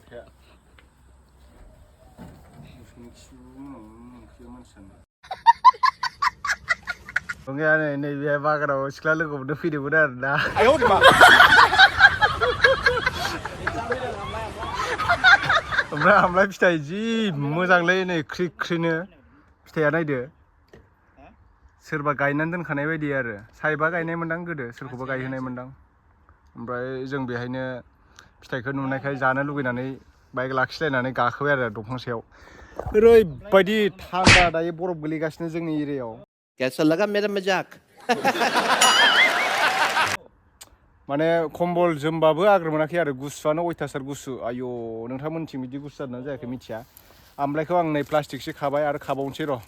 Oke, ini biar bakal selalu kau udah video benar dah. Ayo coba. Oमफ्राय फिथाइ जि मोजांलै नै ख्रि-ख्रिनो फिथाइया नायदो सोरबा गायनानै दोनखानाय बायदि आरो साइबा गायनाय मोनदां गोदो सोरखौबा गायहोनाय मोनदां ओमफ्राय जों बेहायनो फिथाइखौ नुनायखाय जानो लुगैनानै बाइक लाखिलायनानै गाखोबाय आरो दंफां सायाव ओरैबायदि थान्दा दायो बरफ गोलैगासिनो जोंनि एरियायाव कैसा लगा मेरा मजाक माने कम्बल जोमबाबो आग्र मोनाखै आरो गुसुआनो अयथासार गुसु आयौ नोंथांमोनथिं बिदि गुसु जादोंना जायाखै मिथिया आमलाइखौ आं नै प्लास्टिकसो खाबाय आरो खाबावनोसै र'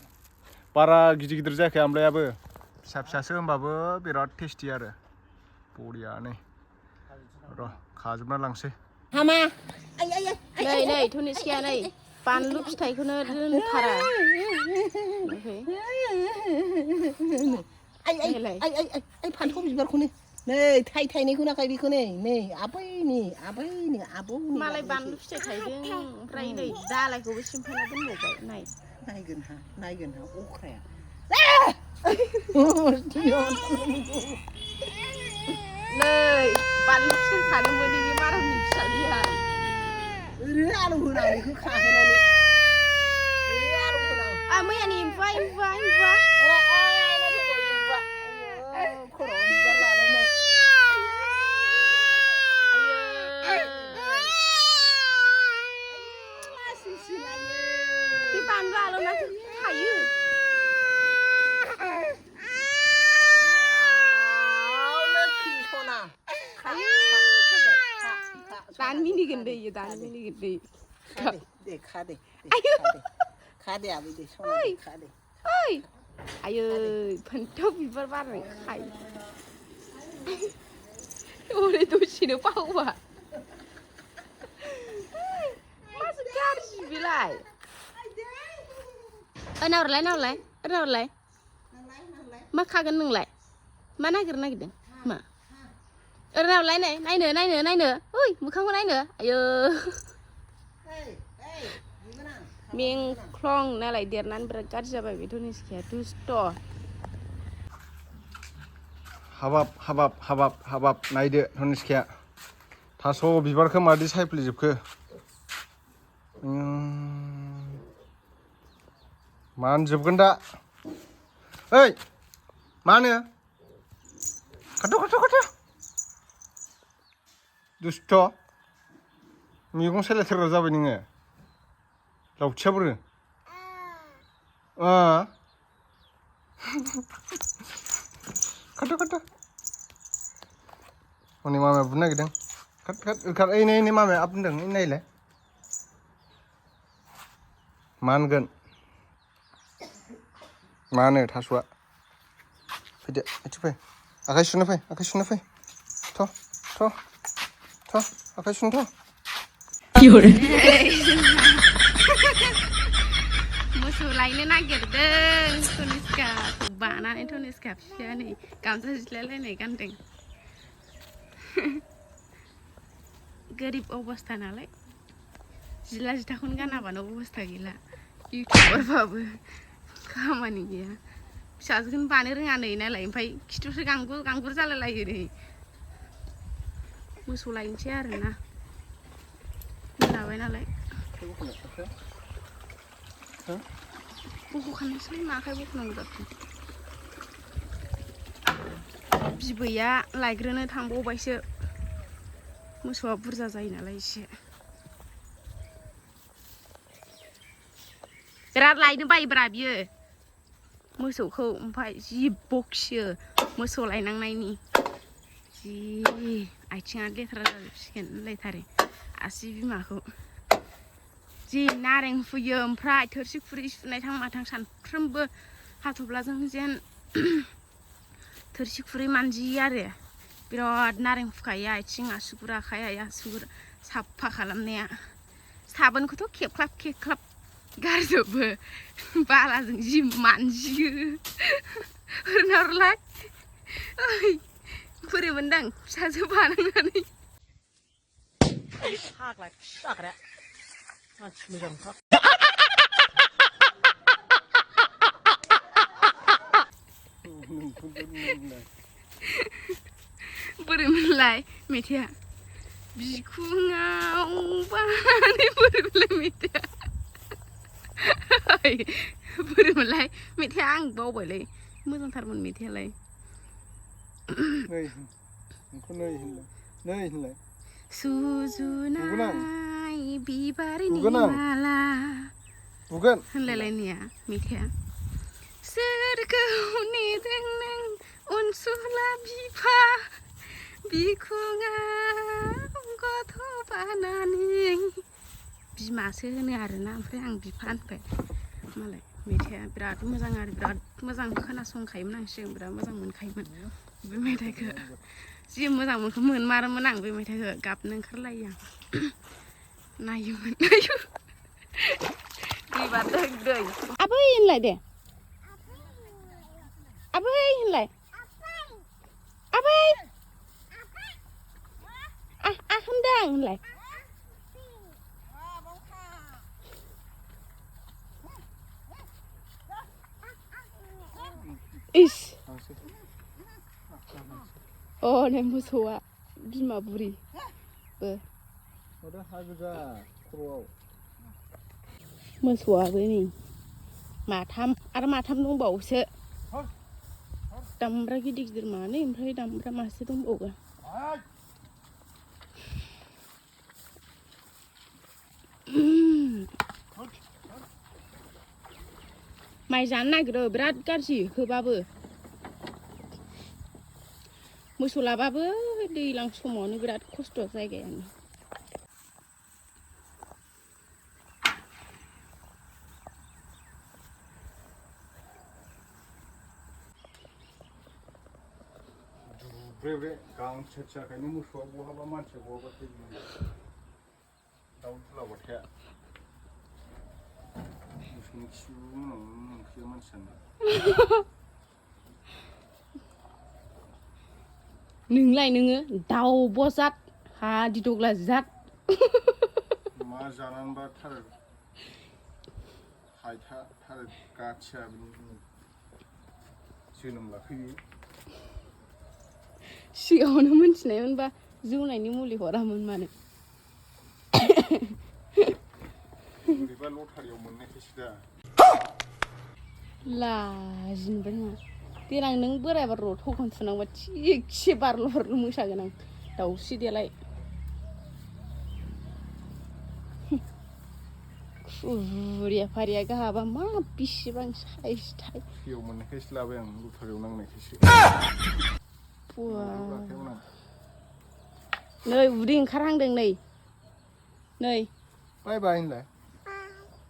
बारा गिदिर जायाखै आमलायाबो फिसा-फिसासो होमबाबो बिराद टेस्टि आरो बरियानो र' खाजोबना लांसै हामा नै थुनिसिया नै बानलु फिथाइखौनो दोनथारा ai फान्थाव बिबारखौनो नै थाइनायखौ नाखाय बेखौ नै आबैनि आबौ मालाय बानलु फिथाइ थाइदों ओमफ्राय नै दालायखौबो सिमफायना दोनबावबाय नायगोन हा अख्राया नै बानलु फिथाइ खानो मोनैनि मारामनि फिसालिया ओरै आलौ होनानैखौ खाहोनानै ओरै आलौ होनां मैयानि एम्फौआ खर'आव बिबार लालायनाय बे बानलु आलौनासो थायो दानो मिनिगोन दै खादे आबै दे खादे आयै फान्थाव बिबार बारनाय खाय ओरै दसेनो बावबा मासो गाज्रि बेलाय नाहरलाय मा खागोन नोंलाय मा नागिरदों मा नाहरलाय नायनो ओइ मोखांखौ नायनो आयो मेंख्लं नालाय देरनानै बिराद गाज्रि जाबाय बे धनिसिखाया दुस्थ' हाबाब नायदो धनिसिखाया थास' बिबारखौ मादि सायफ्लेजोबखो मानजोबगोन दा ओइ मानो खाथ' दुस्थ' मैगं सायलायथारग्रा जाबाय नोङो लावथिया बोरो खाथ' हनै मामाया बुनो नागिरदों खाथ ओइ नै मामाया आप बुंदों ओइ नायलाय मानगोन मानो थास'आ फैदो एसे फै आखाइ सुनो फै थ' आखाइ सुनो थ' मोसौ लायनो नागिरदों धनिसिखाखौ बानानै धनिसिखा फिसाया नै गामसा जिलायलायनाय गानदों गोरिब अबस्था नालाय जिला जिथाखौनो गानाबानो अबस्था गैला इउटुबारबाबो खामानि गैया फिसाजोखौनो बानो रोङा नै नालाय ओमफ्राय खिथुसो गांगुर जालायलायो नै मोसौ लायनोसै आरोना मोनाबाय नालाय बख'खानोसै मा आखाइ बख'नांगौ जाखो बिबैया लायग्रोनो थांबावबायसो मोसौआ बुरजा जायो नालाय एसे बिराद लायनो बायोब्रा बियो मोसौखौ ओमफ्राय जि बखियो मोसौ लायनांनायनि जि आथिङा लेथ्रा जाजोबसिगोन होनलायथारो आसि बिमाखौ जि नारें फुयो ओमफ्राय थोरसि खुरै सुनाय थां माथां सानफ्रोमबो हाथफ्लाजों जेन थोरसि खुरै मानजियो आरो बिराद नारें फुखायो आथिं आसुगुर आखाइ आसुगुर साफा खालामनाया साबोनखौथ' खेबख्लाब गारजोबो बालाजों जि मानजियो हरलाय ओइ बोरै मोनदां फिसाजो बानायनानै Saklah, saklah. Macam tak. बोरै मोनलाय मेथाइआ बिखुङाव बानानै बोरै मोनलाय मेथाइआ बोरै मोनलाय मेथाइआ आं बावबायलै मोजांथारमोन मेथाइआलाय सुजुनाय बिबारनि माला होनलायलायनाया मेथाइआ सोरखौ नेदों नों अनसुला बिफा बिखुङाव गथ' बानानै बिमासो होनो आरोना ओमफ्राय आं बिफा होनबाय मालाय मेथाइआ बिराद मोजां आरो बिराद मोजां खोनासंखायोमोन आं सिगां बिराद मोजां मोनखायोमोन बे मेथाइखौ जि मोजां मोनमारोमोन आं बे मेथाइखौ गाबनो ओंखारलायो आं नायोमोन दै बारदों दै आबै होनलाय दे आबै होनलाय आबै होनदों होनलाय इस अ नै मोसौआ बिमा बुरिबो मोसौआबो नै माथाम आरो माथाम दंबावोसो दामब्रा गिदिर गिदिर मानै ओमफ्राय दामब्रा मासे दंबावो माइ जानो नागिरो बिराद गाज्रि होबाबो मोसौ लाबाबो दैज्लां समावनो बिराद खस्थ' जायगायानो ब्रे गांसो फिसाखायनो मोसौआ बहाबा मानसिया बहाबा थैयो दाउ दुलाबाथाय मोसौनि खिबु मोनखियो मानसियानो नोंलाय नोङो दाउब' जात हादिदग्ला जात मा जानानैबा थार हायथा थार गाथिया जोनोम लाफैयो सिगाङावनो मोनथिनायमोनबा जौनायनि मुलि हरामोन मानो बोरैबा लटारियाव मोननायखायसो दा लाजिनोबो नङा देनां नों बोरायबा र' थखन थुनांबा थिगसे बारल' बारल' मोसागोन आं दाउस्रि देलाय खुरिया फारिया गाहाबा मा बेसेबां साइज थाय फ्रियाव मोननायखायसो लाबाय आं लटारियाव नांनायखायसो नै उदै ओंखारहांदों नै बाय बाय होनलाय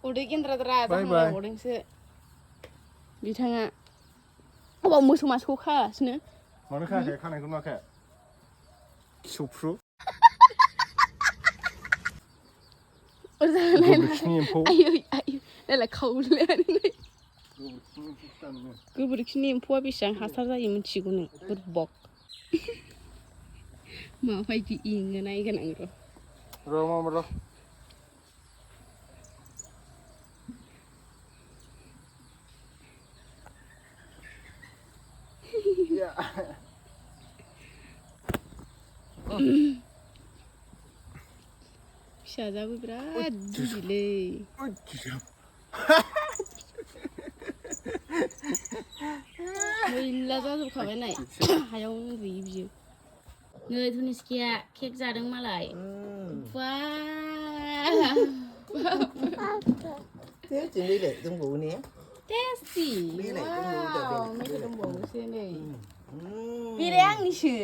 उदै गेन्द्राद्रा जाहांलायबावदोंसो बिथाङा अबाव मोसौ मासेखौ खागासिनो मानो खायाखै खानायखौ नुवाखै फिसौफ्रु गोबोरखिनि एम्फौ नायलाय खावलायानो गोबोरखिनि एम्फौआ बेसेबां हासार जायो मिथिगौ नों बुरबक माबायदि एङो नायगोन आं र' फिसाजाबो बिराद बुजिलै मैला जाजोबखाबाय नाय हायाव उन्दुयो बियो नै धुनिसकिया केक जादों मालाय Milih tunggu ni. टेस्टि Milih मेथाइ दंबावोसो नै बेलाय आंनिसो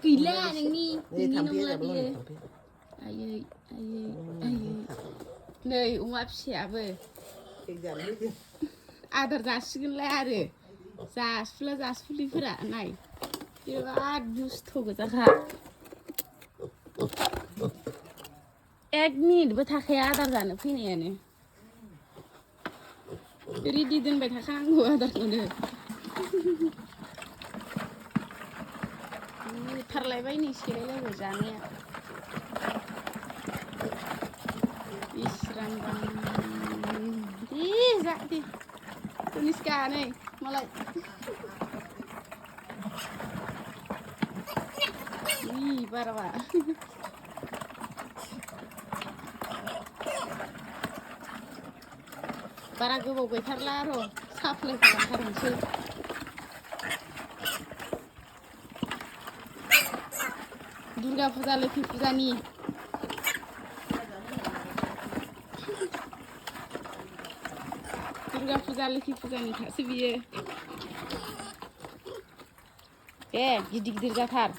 गैला नोंनि नंला बियो आयै नै अमा फिसायाबो आदार जासिगोनलाय आरो जासुलिफोरा नाय बिराद दुस्थ' गोजाखा 1 मिनिटबो थाखाया आदार जानो फैनायानो रेडि दोनबाय थाखानांगौ आदारखौनो बुथारलायबाय नै सेलायलायबाय जानाया गैया नै मालाय बाराबा बारा गोबाव गैथारला र' साप्लाय खालामथारनोसै दुर्गा फुजा लोखि फुजानि दुर्गा फुजा लोखि फुजानि खासो बियो गिदिर गिदिर जाथार